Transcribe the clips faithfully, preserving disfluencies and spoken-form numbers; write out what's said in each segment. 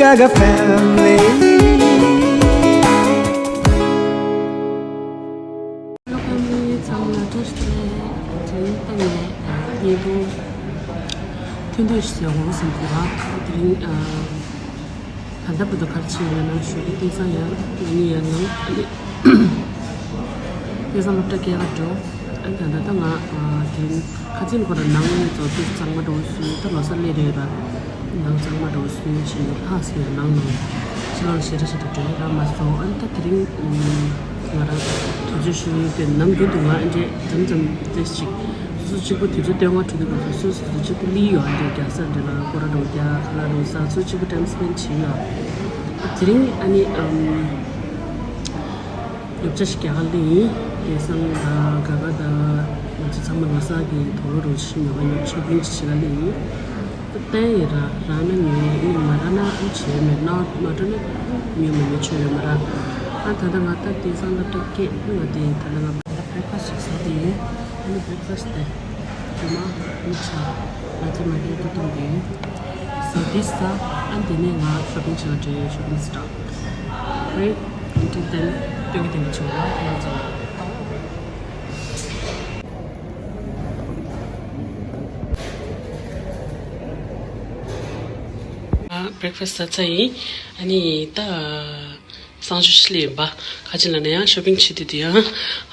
Like a family. ཚང་མ་བཀྲ་ཤིས་བདེ་ལེགས། དེ་རིང་ད་ངས་སྙན་ཐུང་ཐུང་ཐུང་ཞིག་བཟོས་ཡོང་བསམ་གྱི་ར། དེ་རིང་ད་ལྟ་བར་དུ་ག་རེ་བྱས་ཡོད་ན་ཞུ་གི། དེང་སང་ཡང་ང་གཉིས་ཡང་ནང་ཨ་ནི་དེང་སང་སློབ་གྲྭ་སྐྱེལ་ག་འགྲོ། ཨ་ད་ད་ལྟ་ང་དེ་རིང་ཁ་ཚིག་ཁོ་ར་ནང་ཚོ་ཏུ་གཙང་མ་འགྲོ་སོང་། ད་ལོ་གསར་སླེབས་རེད་ར། ནང་གཙང་མ་འགྲོ་སོང་ཞིག་ལྷག་སོང་ཡ། ནང་ནང་ཕྱི་ལོགས་ཞེ་དྲག་ཞེ་དྲག་འགྲོ་ཡ་རག་མ་སོང་། ཨ་ནི་ད་དེ་རིང་ང་རང་དུས་ཚོད་ཞུ་ཡུལ་དེ་ནམ་རྒྱུན་དུ་ང་ཨ་འདྲས་མཚམས་མཚམས་ཏེ་ཞིག་སོ་སོ་གཅིག་པུ་དུས་ཚོད་སྟོན་ག་འགྲོ་དུས་སྐབས་སུ་སོ་སོ་གཅིག་པུ་ལི་ཡོད། ཨ་འདྲས་རྒྱག་ས་འདྲ་ལ་སྐོར་ར་འགྲོ་རྒྱག་ཁ་ལག་འགྲོ་ཟ། སོ་སོ་གཅིག་པུ་ཊའིམ་སི་པེན་ཌི་བྱེད་ཡོད། དེ་རིང་ཨ་ནི་ཨམ། སློབ་གྲྭ་ཞིག་རྒྱག་ག་སླེབས་ཡིན། དེང་སང་དང་ག་ག་དང་ང་ཚོ་ཚང་མ་ལོ་གསར་གྱི་དུག་ལོག་རོགས་ཞིག་ཉོ་ག་ཉོ་ཤོ་པིང་ཞིག་བྱེད་ག་སླེབས་ཡིན། ད་ལྟ་ཡི་ར་རག་ན་ཉོས། ཨ་ནི་མ་རག་ན་ཨ་བྱས་མེད་ན་མ་འགྲོ་ན་ཉོས་མ་ཉོས་ཆོད་ཡོད་མ་ར། ཨ་ད་ལྟ་ང་ད་དེང་སང་སློབ་གྲྭ་སྐྱེལ་ང་དེ་ད་ལྟ་ང་ད་བྷེ་རེག་ཕ་སི་ཞིག་ཟ་དེ་ཡིན། ཨ་ནི་བྷེ་རེག་ཕ་སི་དེ་རྒྱུ་མ་མི་ཆ་ལ་ཅི་མ་རེད་དུ་གཏོང་དེ་ཡིན། So this ཨ་དེ་ནས་ང་ཤོ་པིང་བྱེད་ག་འགྲོ་ཡོད། ཤོ་པིང་སི་ཊོར། Wait until then. སྟོན་གྱི་དེ་འདྲ་བྱུང་ན་ང་ཚོ། ཨ་བྷེ་རེག་ཕ་སི་ཟ་ཚར་ཡིན། ཨ་ནི་ད་གསང་སྤྱོད་ཕྱི་ལ་ཡིན་པ། ཁ་ཅིག་ལ་ན་ཡང་ཤོ་པིང་བྱེད་དུས་དུ་ཡང་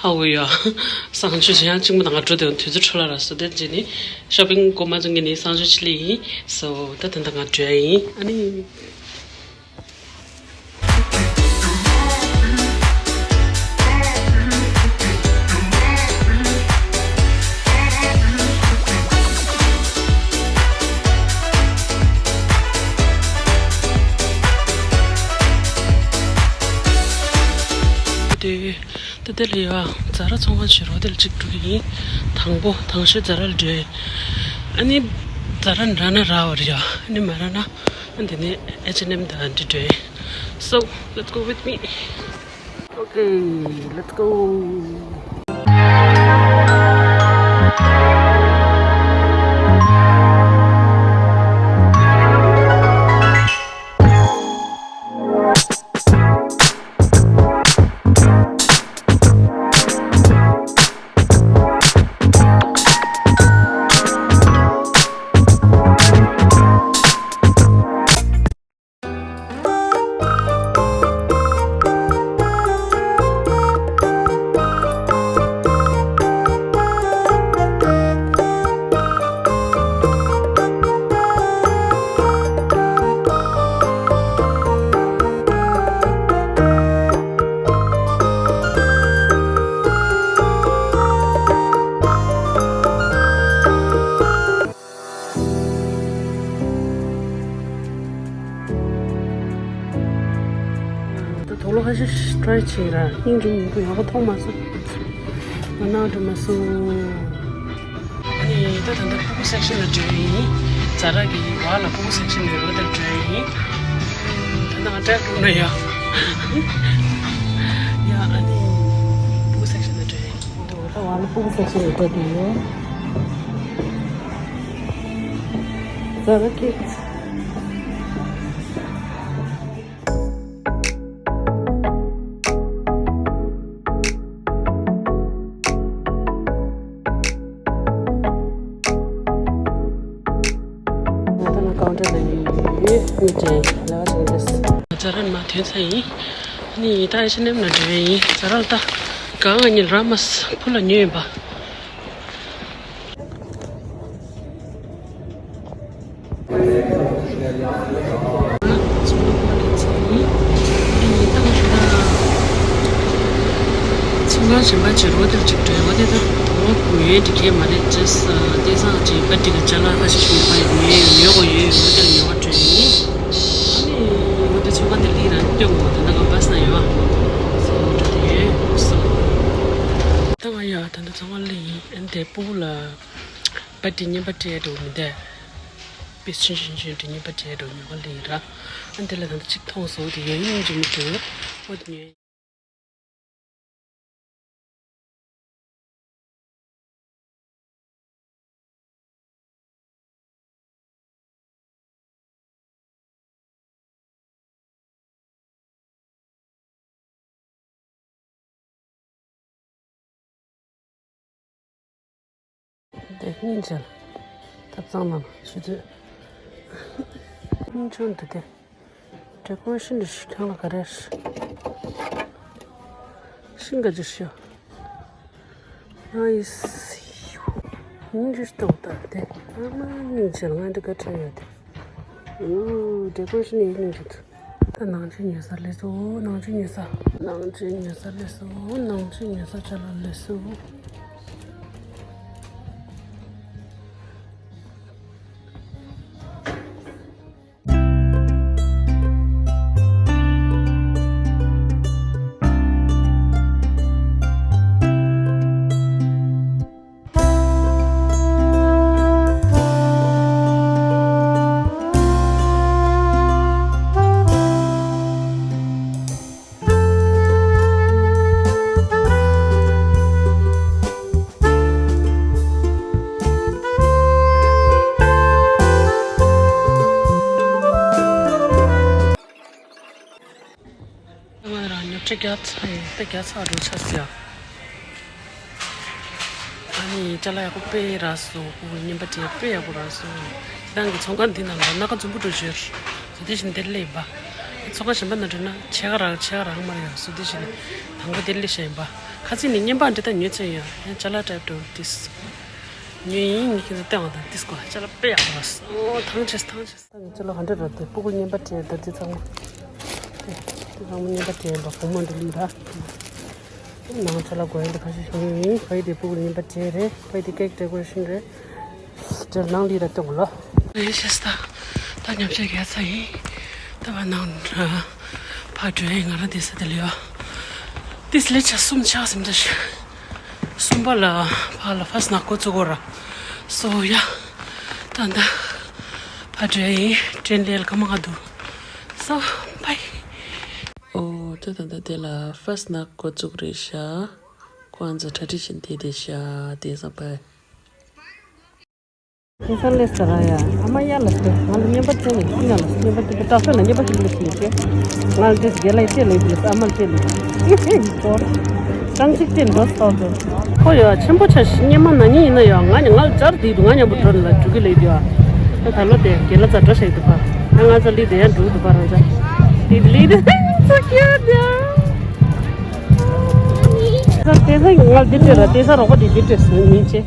ཧ་གོ་ཡོད། གསང་སྤྱོད་ཡང་གཅིག་མ་དང་ང་འགྲོ་དེ་དུས་ཚོད་འཕྲོ་བརླག་རག་སོ། དེར་རྗེས་ནས་ཤོ་པིང་གོ་མ་བྱུང་གི་ནི་གསང་སྤྱོད་ཕྱི་ལ་ཡིན། So ད་ད་ལྟ་ང་འགྲོ་ཡ་ཡིན། ཨ་ནི། དེ་ད་དེ་ལ་ཡ་ཛ་ར་ཚོང་ཁང་ཕྱི་རོ་དེ་ལ་གཅིག་འགྲོ་གི་ཡིན། དང་པོ་དང་ཤོས་ཛ་ར་ལ་འགྲོ་ཡིན། ཨ་ནི་ཛ་ར་འདྲ་ན་རག་པ་རེད་ཡ། ཨ་ནི་མ་རག་ན། འདི་ནས་ཨེཆ་ཨེན་ཨེམ་དང་འདི་འདྲ། So let's go with me. Okay, let's go. ད་དུག་ལོག་ཁ་ཤས་ཊ་རའི་བྱས་ར། སྙིང་རྗེ་མོ་ཡག་པོ་མཐོང་མ་སོང་། ང་ནང་འགྲོ་མ་སོང་། ཨ་ནི་ད་ད་ལྟ་སྤུ་གུ་སེག་ཤན་ལ་འགྲོ་ཡིན། ཛ་ར་གི་བར་ལ་སྤུ་གུ་སེག་ཤན་ནས་རོ་དེར་འགྲོ་ཡིན། ད་ནང་ཏྲེག་འགྲོ་ན་ཡ། ཡ་ཨ་ནི་སྤུ་གུ་སེག་ཤན་ལ་འགྲོ་ཡིན། ད་བར་ལ་སྤུ་གུ་སེག་ཤན་ལ་འགྲོ་དུ་ཡོད། ཛ་ར་ཀིཌ། ང་ད་ང་ཀའུན་ཊར་ལ་ཡོད། མི་དེ་ལ་བ་ཅིག་རེད། ཛ་ར་ནས་མར་ཐོན་ཚར་ཡིན། ནི་ད་ཨེཆ་ཨེན་ཨེམ་ནང་འགྲོ་ཡིན། ཛ་ར་ལ་ད་གང་ང་གཉིས་ར་མ་ཕུ་ལ་ཉོས་ཡིན་པ། ཚིག་ངར་གཞན་པ་ཅིག་རོ་དེར་ཅིག་འགྲོ་ཡོད་དེ། ད་དུང་ཉོས་འདི་གས་མ་རེད། ཅེས་དེ་སང་ཅིག་པར་ཊི་གི་ཅ་ལག་ཁ་ཤས་ཤིག་ཡོད་པ་ཡིན། ཉོས་ཉོས་གོ་ཡོད་ཡོད་དེར་ཉོ་བ་འགྲོ་ཡིན། ཨ་ནི་ངོ་དེ་ཚོང་ཁང་དེ་ལི་རང་སྟོན་གོ། ད་ལྟ་ང་བ་སི་ན་ཡོད། སོ་འགྲོ་དེ་ཡོད་སོ། ད་ང་ཡ་ད་ལྟ་ཚོང་ཁང་ལི་ཡིན། ཨ་ནི་དེ་སྤུ་གུ་ལ། པར་ཊི་རྙིང་པ་སྤྲད་འགྲོ་མི་འདུག་པིས་ཆུང་ཆུང་ཆུང་དེ་རྙིང་པ་སྤྲད་འགྲོ་ཉོ་ག་ལེ་ར། ཨ་འདི་ལ་ད་ལྟ་གཅིག་མཐོང་སོང་། དེ་ཡང་སྙིང་རྗེ་མོ་འདུག་ཨོ་དེ་ཉོས། སྙིང་རྗེ་ལ། ཐབ་ཚང་ནང་ཞུ་ཚོད། སྙིང་ཆུང་འདུག་སྟེ། decoration འདི་ཤི་ཐང་ལ་ག་རེ་ཤི། ཤིང་ག་ཅི་ཤི། ཨ་ཡི་སི་ཡུ། སྙིང་རྗེ་ལྟ་བུ་ལྟ་སྟེ། ཨ་མ་སྙིང་རྗེ་ལ་ང་འདི་ག་ཁྲེལ་ཡོད་དེ། ཨུ། decoration ཡིན་ནི་འདུག་ད་ནང་ཆེན་ཉོ་ས་སླེབས་སོང་། ནང་ཆེན་ཉོ་ས། ནང་ཆེན་ཉོ་ས་སླེབས་སོང་། ནང་ཆེན་ཉོ་ས་ཅ་ལག་སླེབས་སོང་། ང་རང་ཉོ་ཆ་རྒྱག་ཚར་ཡིན། དཔེ་རྒྱག་ཚར་འགྲོ་ཆ་ཟེར། ཨ་ནི་ཅ་ལག་ཡག་པོ་དཔེ་རག་སོང་། ཕྲུ་གུ་རྔན་པ་སྤྲད་དཔེ་ཡག་པོ་རག་སོང་། ཁྱེད་རང་གི་ཚོང་ཁང་འདི་ནང་ལ་སྣ་ཁ་འཛོམས་པོ་འགྲོ་ཞོར་བཟོ་དེ་བཞིན་འདིར་སླེབས་པ། ཚོང་ཁང་གཞན་པ་ནང་འགྲོ་ན་ཕྱེད་ཀ་རག་ཕྱེད་ཀ་རག་མ་རེད་ཡ། བཟོ་དེ་བཞིན་དང་པོ་འདིར་སླེབས་བཞག་ཡིན་པ། ཁ་སང་ནས་རྔན་པ་འདི་དག་ཉོས་ཚར་ཡ། ཡང་ཅ་ལག་ཊའིབ་འགྲོ་ཏིས་ཉོས་ཡིན། ངས་ཁྱེད་ཚོ་བསྟན་པ་དང་ཏིས་གོ་ཅ་ལག་དཔེ་ཡག་པོ་རག་སོང་། ཐང་ཆད་ཐང་ཆད། ད་ངས་ཅ་ལག་ག་འདྲ་རག་དེ། ཕྲུ་གུ་རྔན་པ་སྤྲད་ད་འདི་ཚང་མ། དེ་ཚང་མ་རྔན་པ་སྤྲད་པ་བུ་མོ་འདི་ལ་རག་ནང་ཅ་ལག་དགོས་ཡ་འདི་ཁ་ཤས་ཤིག་ཡིན། ཕ་ཡི་དེ་ཕྲུ་གུ་རྔན་པ་སྤྲད་རེད། ཕ་ཡི་དེ་ཀེག་ཌེ་ཀོ་རེ་ཤན་རེད། དེར་ནང་ལི་ར་སྟོན་གོ་ལོ། ཡེ་ཤེས་ད། ད་ཉམས་ཆག་རྒྱག་ཚར་ཡིན། ད་བ་ནང་ཕར་འགྲོ་ཡིན། ང་རང་བསྡད་ས་དེ་ལ་ཡོད། ཏིས་ལེ་ཆ་གསུམ་ཆགས་ཟིན་ད་ཤི། གསུམ་པ་ལ་ཕར་ལ་ཧྥ་སི་ནག་འགོ་བཙུགས་གོ་ར། སོ་ཡ། ད་ད། ཕར་འགྲོ་ཡིན། ཏྲེན་ལེ་ལ་ཁ་མ་ག་འདུག་སོ་པའི། ཨོ་ད་ད་ད་དེ་ལ་ཧྥ་སི་ནག་འགོ་བཙུགས་རེད་ཤག་ཁོ་ཨ་ཚོ་གྲ་སྒྲིག་བྱེད་བསྡད་བསྡད་ཤག་དེང་སང་པའི། དེང་སང་སླེབས་ས་ར་ཡ། ཨ་མ་ཡ་ལ་སྟེ། ང་ལ་རྔན་པ་སྤྲད་ནས་ཁྱི་ཡ་ལ་རྔན་པ་སྤྲད་དེ། སྟག་ཚང་ལ་རྔན་པ་ཞིག་སླེབས་ཤིག་ཟེར། ང་ལ་དེ་རྒན་ལགས་སྤྲད་ལེ་དེ། ཨ་མ་ལ་སྤྲད་ལེ། ཡེ་ཧེ་ཡེ་ཀོ། གྲངས་གཅིག་སྤྲད་འགྲོ་སོགས་དེ། ཁོ་ཡ་ཆེན་པོ་ཆ་ཞིག་སྔོན་མ་ན་ནིང་ཡིན་ན་ཡ། ང་ནི་ང་ལ་ཅར་དེ་འདུག་ང་མཉམ་པོ་འགྲོ་ལ་འགྲོ་གི་ལེ་དེ་ཡ། ད་ད་ལོ་དེ་རྒན་ལགས་རྩ་འགྲོ་ཤེས་འདུག་པ། ང་ང་རྩ་ལི་དེ་ཡ་འགྲོ་འདུག་པ། རང་ཅག་དེ་ལི་དེ་ཚ་ཁྱེར་དེ་ཡ། ད་དེ་ཚ་ང་ལ་དེ་སྤྲད་ར། དེ་ཚ་རོགས་པ་དེ་དེ་སྤྲད་སོང་ཡིན་ཅེ།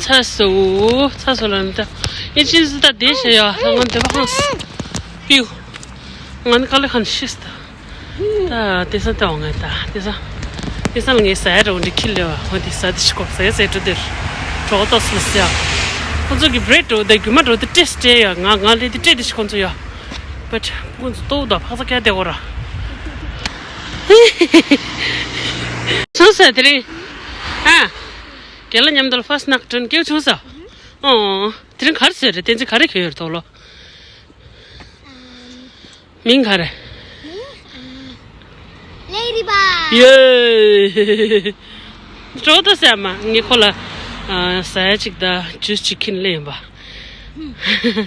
ཚ་སོ་ཚ་སོ་ལ་ནི་ད་ཡིན་ཅིན་སི་ད་དེ་བྱེད་ཡ། ང་འདོད་པ་ཧང་སི་པིའུ། ང་ནི་དཀའ་ལས་ཁ་ནས་ཤི་སི་ད། ད་དེ་ས་ལྟ་བ་ངས་ད་དེ་ས། དེ་ས་ལ་ངས་ཟ་ཡ་འདྲ་བོ་འདི་ཁྱི་ལས་བ། འོ་དེ་ཟ་དེ་ཤི་གོ་ཟ་ཡ་ཟ་ཡ་འགྲོ་དེར་གྲོགས་ཏོག་སི་ལ་ཟ་ཡ། ཁོ་ཚོ་གི་བྷི་རེད་འདྲ་བོ་དེ་རྒྱུ་མ་འདྲ་བོ་དེ་སྤྲད་སྤྲད་ཡ། ང་ང་ལས་དེ་སྤྲད་དེ་ཤི་ཁོ་ཚོ་ཡ། བེད་ཁོ་ཚོ་ལྟོ་བུ་དང་ཕག་ཚ་སྐྱ་དེ་གོ་ར། ཆུང་ས་དེ་རིང་། ཨ། རྒན་ལགས་མཉམ་དུ་ཧྥ་སི་ནག་ཏྲན་སྐྱེའུ་ཆུང་ས། ཨོ། དེ་རིང་ག་རེ་ཟེར་རེད། བསྟན་འཛིན་ག་རེ་གྱོན་ཡོད་རེད་དོ་ལོ། མིང་ག་རེ། ལེ་རི་བ། ཡེ། ཅོག་ཏུ་ཟེར་མ། ངས་ཁོ་ལ་ཟ་ཡ་གཅིག་དང་ཇུས་གཅིག་ཁྱེར་སླེབས་ཡིན་པ།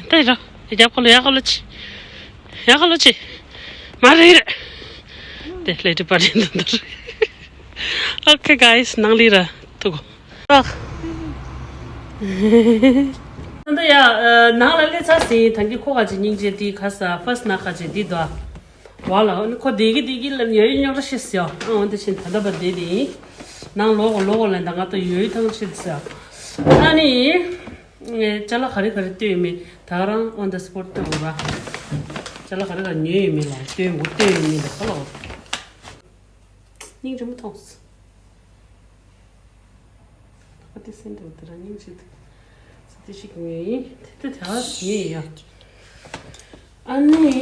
ད་ཡ་རྒྱབ་ཁོ་ལ་ཡ་ཁོ་ལ་ཅི། ཡ་ཁོ་ལ་ཅི། མ་རེད་རེད། དེ་ལེ་རི་བ་རེད་འདུག་འདུག Okay, guys, ནང་ལི་ར་ཐུག་གོ། ཨ། ད་ལྟ་ཡ། ནང་ལ་སླེབས་ཚར་ཟིན། ད་གིན་ཁོ་ག་ཅིག་སྙིང་རྗེ་དེ་ག་ས་ཧྥ་སི་ནག་ག་ཅིག་དེ་དོ། བ་ལ་ཁོ་བསྡད་ཀྱི་བསྡད་ཀྱི་ལ་ཡ་ཡི་རྙོག་དྲ་ཤི་སོང་ཡ། ཨ་འོན་ཏེ་ཕྱིན་ད་ལྟ་བ་བསྡད་དེ་ཡིན། ནང་ལོག་གོ་ལོག་གོ་ལ་ད་ང་ད་ཡོད་ཡོད་ཐང་ཤི་སོང་ཡ། ཨ་ནི། ཅ་ལག་ག་རེ་ག་རེ་བསྟོད་ཡོད་མེད་ད་ག་རང་on the spot བསྟོད་དགོས་ར། ཅ་ལག་ག་རེ་ག་རེ་ཉོས་ཡོད་མེད་ལ་བསྟོད་དགོས་བསྟོད་ཡོད་མེད་ད་ག་ལ། སྙིང་རྗེ་མོ་མཐོང་སོང་། ད་དེ་སེམས་འདྲ་བོ་དེ་རང་སྙིང་རྗེ་འདུག་ས་དེ་ཞིག་ཉོས་ཡིན། དེ་དེ་དེ་ཉོས་ཡིན་ཡ། ཨ་ནི།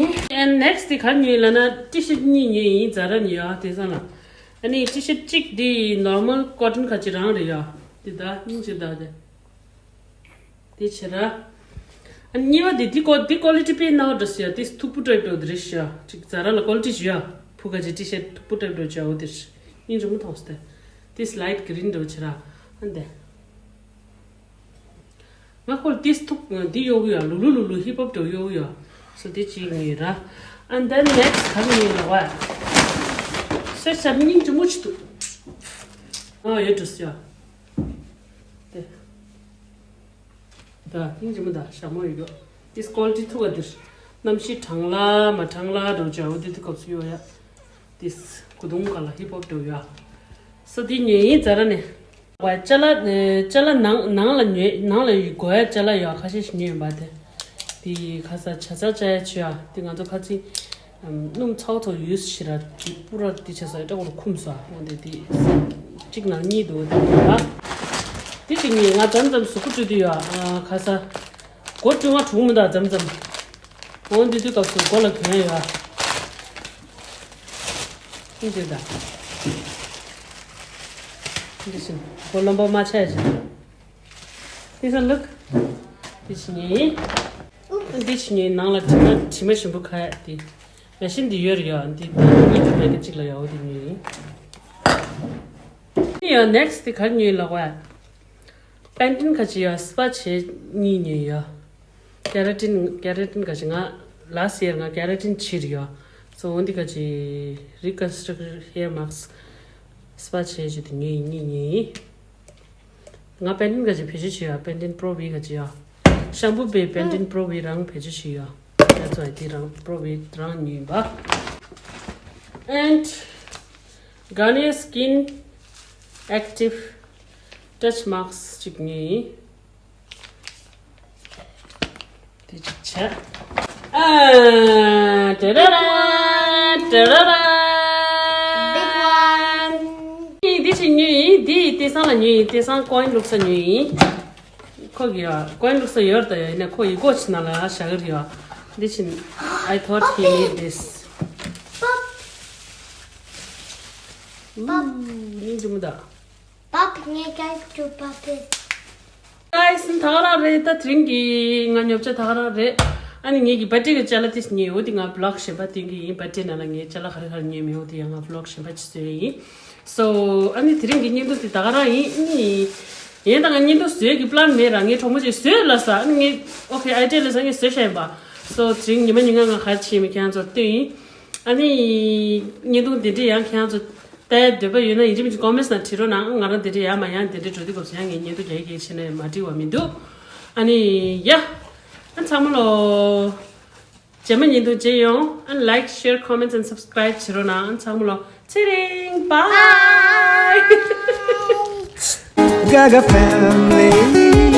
ཨ་next དེ་ག་རེ་ཉོས་ལབ་ན་ཊི་ཤར་གཉིས་ཉོས་ཡིན། ཛ་ར་ཉོས་ཡ་དེང་སང་ལ། ཨ་ནི་ཊི་ཤར་གཅིག་དེ་normal cotton ག་ཅིག་རང་རེད་ཡ། དེ་ད་སྙིང་རྗེ་ད་དེ། དེ་བྱེད་ར། ཨ་གཉིས་པ་དེ་དེ་ཀོ་དེ་quality དཔེ་ནའོ་འདྲ་སི་ཡ། དེ་མཐུག་པོ་type འདྲ་བོ་དེ་རེད་ཤི་ཡ། ཅིག་ཛ་ར་ལ་quality ཞུ་ཡ། ཕུ་ག་ཅིག་ཊི་ཤར་མཐུག་པོ་type འདྲ་བོ་བྱ་འོ་དེ་རེད། སྙིང་རྗེ་མོ་མཐོང་སྟེ། དེ་light green འདྲ་བོ་བྱེད་ར། ཨ་འདི། ང་ཁོར་ཏིས་ཐུག་འདི་གཡོག་གི་ཡོད། ལུ་ལུ་ལུ་ལུ་ཧིབ་ཧོབ་འགྲོ་གཡོག་གི་ཡོད། སོ་དེ་གཅིག་ཉོས་ར། And then next ག་རེ་ཉོས་ལབ་པ། སེར་ཤ་སྙིང་རྗེ་མོ་ཅིག་འདུག་ཨ་ཡོད་འགྲོ་སོ་ཡ། དེ། ད་སྙིང་རྗེ་མོ་ད་ཞྭ་མོ་ཡོད་གི། ཏིས་ཀོ་ལི་ཊི་ཐུག་ག་འདིར། གནམ་གཤིས་གྲང་ལ་མ་གྲང་ལ་འགྲོ་བྱ་འོ་དེ་དུས་སྐབས་སུ་ཡོད་ཡ། ཏིས་ཁུ་རྡུང་ག་ལ་ཧིབ་ཧོབ་འགྲོ་ཡ། སོ་དེ་ཉོས་ཡིན་ཛ་ར་ནས། བ་ཅ་ལག་ཅ་ལག་ནང་ནང་ལ་ཉོས། ནང་ལ་དགོས་ཡ་ཅ་ལག་ཡོད་ཁ་ཤས་ཤིག་ཉོས་ཡིན་པ་དེ། དེ་ཁ་ས་ཇ་ཚ་ཅ་ཡ་ཆུ་ཡ་དེ་ང་ཚོ་ཁ་ཚིག་སྣུམ་ཚ་བོ་ཚོ་ཡོད་ཤི་ར་དེ་པུ་ར་དེ་ཆ་ས་ཡ་ཏྲ་གོ་ར་ཁུམ་སོ་འོ་དེ་དེ་གཅིག་ནང་གཉིས་འདུག་དེ་ར། དེ་གཅིག་ཉོས་ང་མཚམས་མཚམས་གཟུགས་པོ་བཀྲུ་དུས་ཡ་ཁ་ས་སྒོ་བཀྲུ་ང་གྲུང་མི་འདུག་མཚམས་མཚམས། འོ་འདི་དུས་སྐབས་སུ་མགོ་ལ་གྱོན་ཡོད། འདི་འདྲ། འདི་བཞིན་མགོ་རློན་པ་མ་ཆགས་ཡ་ཅིག་འདི་ས་ལུག་འདི་ཕྱི་ཉིན། འདི་ཕྱི་ཉིན་ནང་ལ་དྲི་མ་དྲི་མ་ཞིམ་པོ་ཁ་ཡ་འདི། ལ་ཤིན་འདི་ཡོད་རེད་ཡ། འདི་ད་ཡོད་དུ་མེད་ཀི་གཅིག་ལ་ཡ། འོ་འདི་ཉིན། འདི་ཡ་ནེག་སི་འདི་ག་རེ་ཉོས་ལབ་པ། པན་ཏིན་ཁ་ཅིག་ཡ་སི་པ་བྱེད་གཉིས་ཉོས་ཡ། ཀེ་ར་ཏིན་ཀེ་ར་ཏིན་ག་ཅིག་ང་ལ་སི་ཡར་ང་ཀེ་ར་ཏིན་བྱེད་རེད་ཡ། སོ་འོ་འདི་ག་ཅིག་རི་ཀོན་སི་ཊྲག་ཊིབ་ཧེར་མཱ་སི་ཀི་སི་པ་བྱེད་ཅིག་དེ་ཉོས་ཡིན་གཉིས་ཉོས་ཡིན། ང་པན་ཏིན་ག་ཅིག་བེད་སྤྱོད་བྱེད་ཡ། པན་ཏིན་པྲོ་བི་ག་ཅིག་ཡ། ཤམ་པུ་པའི་པན་ཏིན་པྲོ་བི་རང་བེད་སྤྱོད་བྱེད་ཡ། ད་ཚོ་དེ་རང་པྲོ་བི་རང་ཉོས་ཡིན་པ། And Garnier Skin Active Touch Mask ཅིག་ཉོས་ཡིན། དེ་ཅིག་བྱས། ཨ། ཏེ་ར་ར། ཏེ་ར་ར། Big one. འདི་ཅིག་ཉོས་ཡིན། འདི་ཏེ་སང་ལ་ཉོས་ཡིན། ཏེ་སང་ཀོ་ཡིན་བླུགས་ས་ཉོས་ཡིན། ཁོ་གི་ཡ་ཀོ་ཡིན་བླུགས་ས་ཡོད་ད་ཡ། ཡིན་ན་ཁོ་ཡི་གོ་ཕྱི་ནང་ལ་བཞག་གི་རེད་ཡ། འདི་ཕྱིན། I thought he need this. Pop. Pop. སྙིང་རྗེ་མོ་ད། Pop, ངས་ཀྱང་ཅུ་པ་པེ། Guys, ད་ག་རང་རེད། ད་དེ་རིང་གི་ང་ཉོ་ཆ་ད་ག་རང་རེད། ཨ་ནི་ངེད་ཀྱི་བར་ཐི་ཌེ་གི་ཅ་ལག་དེ་ཉོས་ཡོད། དེ་ང་བི་ལོག་གཞན་པ་སྟོན་གྱི་ཡིན། བར་ཐི་ཌེ་ནང་ལ་ངས་ཅ་ལག་ག་རེ་ག་རེ་ཉོས་མེད་འོ་དེ་ཡང་ང་བི་ལོག་གཞན་པ་ཅིག་བཟོས་ཡིན། So ཨ་ནི་དེ་རིང་གི་བརྙན་ཐུང་དེ་ད་ག་རང་ཡིན། ཨ་ནི་ཡིན་ད་ང་བརྙན་ཐུང་བཟོས་ཀྱི་པི་ལན་མེད་ར། ངའི་གྲོགས་མོ་ཅིག་བཟོས་ལབ་ས། ཨ་ནི་ངས་ཨོ་ཁེ་ཨའི་ཌི་ཡ་ལབ་ས། ངས་བཟོས་བཞག་ཡིན་པ། So དེ་རིང་ཉི་མ་ཉིན་གང་ང་ག་རེ་བྱས་མེད་ཁྱེད་རང་ཚོར་སྟོན་ཡིན། ཨ་ནི་བརྙན་ཐུང་དེ་འདྲས་ཡང་ཁྱེད་རང་ཚོ་ལྟ་ཡ་འདོད་པ་ཡོད་ན་ཡིན་གཅིག་མིན་གཅིག་ཀོ་མེན་ཊི་ནང་བྲིས་རོགས་གནང་། ང་རང་དེ་འདྲས་ཡར་མར་ཡང་དེ་འདྲས་འགྲོ་དུས་སྐབས་སུ་ཡང་ངས་བརྙན་ཐུང་རྒྱག་ཡི་གེ་བྱས་ན་མ་འགྲིག་པ་མི་འདུག་ཨ་ནི་ཡ། ཨ་ཚང་མ་ལོ། རྗེས་མ་བརྙན་ཐུང་མཇལ་ཡོང་། ཨ་ནི་like, share, comments and subscribe བྱེད་རོགས་གནང་། ཨ་ཚང་མ་ལོ། ཚེ་རིང་། bye. Gaga family.